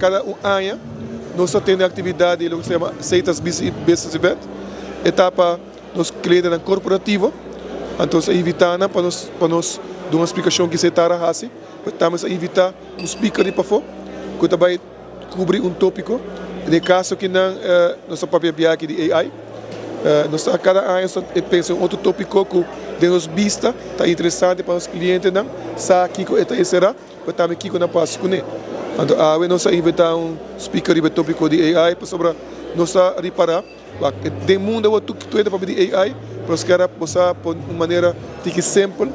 Kada un aña nos ta tene aktividat di loke se yama Setas Business Event. E ta pa nos klientenan korporativo. Anto nos a invitá nan pa nos pa nos duna un splikashon ki Setar a hasi. Pero tambe nos a invitá un speaker di pafó ku ta bai kubri un tópiko. Den e kaso kinan nos ta papia bia aki di AI. Nos ta kada aña nos ta pensa un otro tópiko ku den nos bista ta interesante pa nos klientenan sa kiko e ta enserá. Pero tambe kiko nan por hasi kuné. Anto awe nos a invitá un speaker riba e tópiko di AI pasobra nos a ripará wak den mundu awor tur hende papia di AI pero nos kier a bo sa pon un manera tiki simpel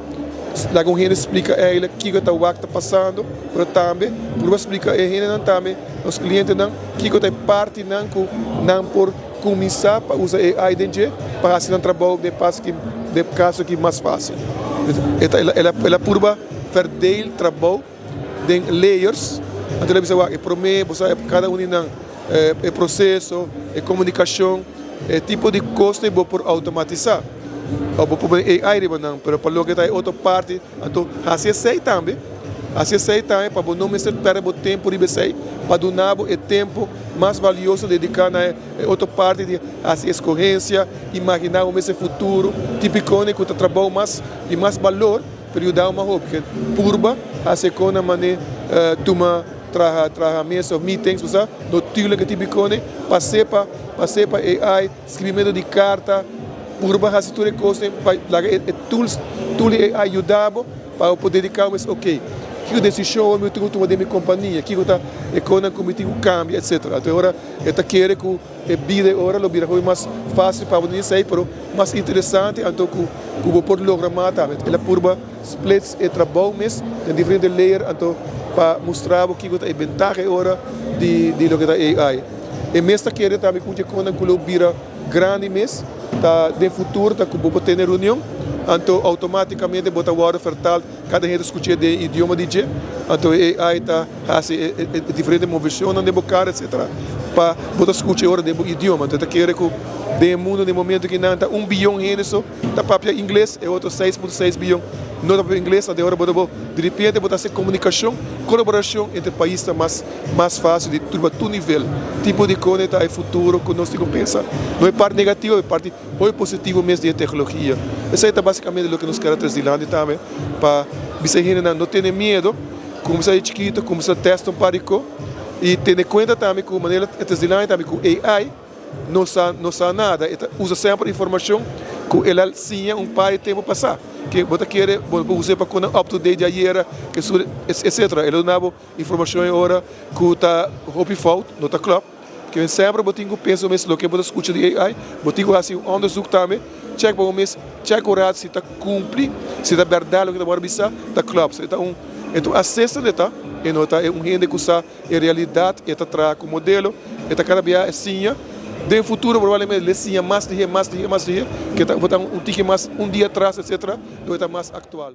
laga un hende splika eigelik kiko ta wak ta pasando pero tambe purba splika e hendenan tambe nos klientenan kiko ta e partinan ku nan por kuminsá pa usa AI den dje pa hasi nan trabou den pas ki den kaso ki mas fásil. E ta el a purba verdeel trabou den layers, anto el a bisa wak e promé bo sa kada un di nan e proseso, e komunikashon, e tipo di kosnan bo por outomatisá òf bo por pone AI riba nan, pero pa loke ta e otro parti anto hasi esei tambe, hasi esei tambe pa bo no mester pèrdè bo tempu riba esei, pa duna bo e tempu mas valioso dediká na e otro parti di hasi eskohensia, imaginá bo mes e futuro, tipikone ku ta trabou mas di mas balor. Pero yuda un hopi purba hasi e kona mane tuma traha traha mesa of meetings bo sa notulen ke tipo di kone pas'é pa pas'é pa AI skribimentu di karta purba hasi tur e kosnan pa laga e tools tool di AI yuda bo pa bo por dediká bo mes ok kiko desishon mi tin ku tuma den mi kompania kiko ta e konan ku mi tin ku kambia etsetera anto e ora e ta kere ku E bida e ora lo bira hopi mas fácil pa bo den esei, pero mas interesante anto ku ku bo por logra mas tambe. El a purba splits e trabou mes den diferente layer anto pa mustra bo kiko ta e bentaha e ora di di loke ta AI. E mes ta kere tambe ku dje ku lo bira grandi mes ta den futuro ta ku bo por tene reunion anto automáticamente bo ta wòrdu vertaald. Kada hende ta skuch'é den e idioma di dje, anto e AI ta hasi e diferente moveshonnan den bo kara etsetera pa bo ta skucha e ora den bo idioma. Anto e ta kere ku den e mundu den e momento ki nan ta un biyon hende so ta papia ingles, e otro 6.6 biyon no ta papia ingles, anto e ora bo ta bo diripiente bo ta hasi komunikashon, kolaborashon entre paisnan mas mas fásil di riba tur nivel. Tipo di kone ta e futuro ku nos tin ku pensa, no e parti negativo, e parti. Hopi positivo mes di e tecnologia. Esei ta basicamente loke nos kier a tres dilanti tambe pa bisa e hendenan no tene miedo, cuminsa di chikito, cuminsa test un par di co y tene cuenta tambe cu manera e tres dilanti tambe cu AI no sa no sa nada, e ta usa semper informacion cu el a siña un par di tempo pasa ke bo ta kere bo por usa pa cona up to date di ayera etcetera. El a duna bo informacion e ora cu ta hopi fout, no ta klop. Kimen semper bo tin ku pensa bo mes loke bo ta skucha di AI, bo tin ku hasi un onderzoek tambe, chèk pa bo mes, chèk un rat si ta kumpli, si ta bèrdat loke ta wòrdu bisa, ta klòp. So e ta un e ta un assistant e ta, e no ta un hende ku sa e realidat, e ta traha ku modelo, e ta kada bia e siña. Den futuro probablemente lo e siña mas lihé, mas lihé, mas lihé, ke ta bo ta un tiki mas un dia atras etcetera, lo e ta mas aktual.